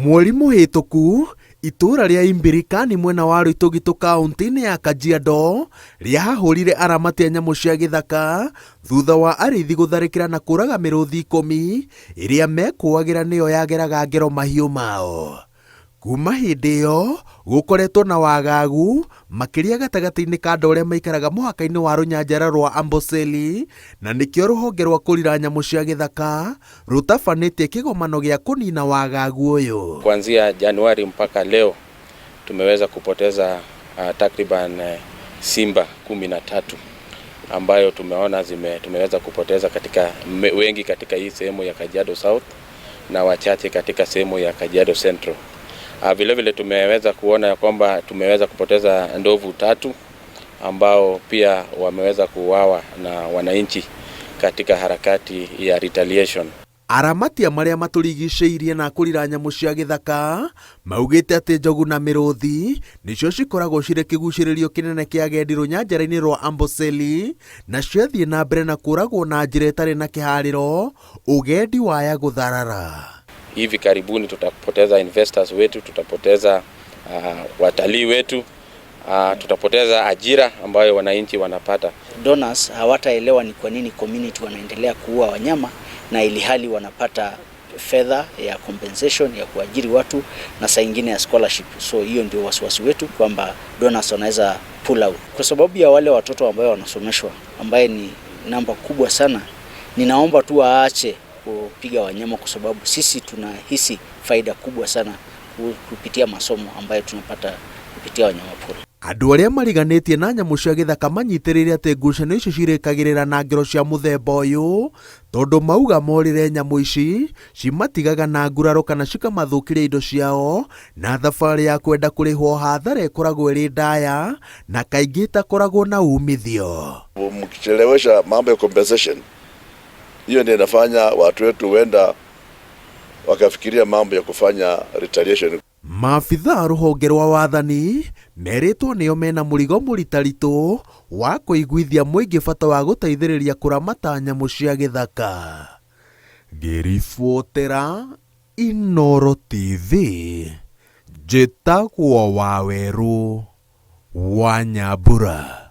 Mweri mũhĩtũku, itũũra rĩa Imbirikani mwena wa Rũitũgitũ kaũntĩ-inĩ ya Kajiado rĩahahũrire aramati a nyamũ cia gĩthaka thutha wa arĩithi gũtharĩkĩra na kũraga mĩrũthi 10 ĩrĩa mekũagĩra nĩyo yageraga ngero mahiũ mao. Kuma hĩndĩ ĩyo gũkoretwo na wagagu makĩria gatagatĩ-inĩ ka andũ arĩa maikaraga mũhaka-inĩ wa rũnyanjara rwa Amboseli na nĩkĩo rũhonge rwa kũrira nyamũ cia gĩthaka rũtabanĩtie kĩgomano gĩa kũnina wagagu ũyũ. Kuanzia Januari mpaka leo tumeweza kupoteza takriban simba 13 ambayo tumeona tumeweza kupoteza katika wengi katika hii sehemu ya Kajiado South na wachache katika sehemu ya Kajiado Central. Vile vile tumeweza kuona ya kwamba tumeweza kupoteza ndovu 3 ambao pia wameweza kuuawa na wananchi katika harakati ya retaliation. Aramati a marĩa matũrigicĩirie na kũrira nyamũ cia gĩthaka maugĩte atĩ njogu na mĩrũthi nĩcio cikoragwo cirĩ kĩgucĩrĩrio kĩnene kĩa agendi rũnyanjara-inĩ rwa Amboseli na ciathiĩ na mbere na kũragwo na njĩra ĩtarĩ na kĩharĩro ũgendi waya gũtharara. Hivi karibuni tutapoteza investors wetu, tutapoteza watalii wetu, tutapoteza ajira ambayo wananchi wanapata. Donors hawataelewa ni kwa nini community wanaendelea kuua wanyama na ilihali wanapata fedha ya compensation ya kuajiri watu na saa ingine ya scholarship. So hiyo ndio wasiwasi wetu kwamba donors wanaweza pull out. Kwa sababu ya wale watoto ambao wanasomeshwa ambaye ni namba kubwa sana, ninaomba tu waache kupiga wanyama kwa sababu sisi tunahisi faida kubwa sana kupitia masomo ambayo tunapata kupitia wanyama pori. Andũ arĩa mariganĩtie na nyamũ cia gĩthaka manyitĩrĩire atĩ ngucanio icio cirĩkagĩrĩra na ngero cia mũthemba ũyũ tondũ mauga morĩre nyamũ ici cimatigaga na nguraro kana cikamathũkĩria indo ciao na thabarĩ ya kwenda kũrĩhwo hathara ĩkoragwo ĩrĩ ndaya na kaingĩ ĩtakoragwo na umithio. Mkichelewesha mambo ya compensation, hiyo ndio inafanya watu wetu huenda wakafikiria mambo ya kufanya retaliation. Maabithaa rũhonge rwa wathani merĩtwo nĩo mena mũrigo mũritaritũ wa kũiguithia mũingĩ bata wa gũteithĩrĩria kũramata nyamũ cia gĩthaka. Ngĩribotera Inooro TV, njĩtagwo Wawerũ wa Nyambura.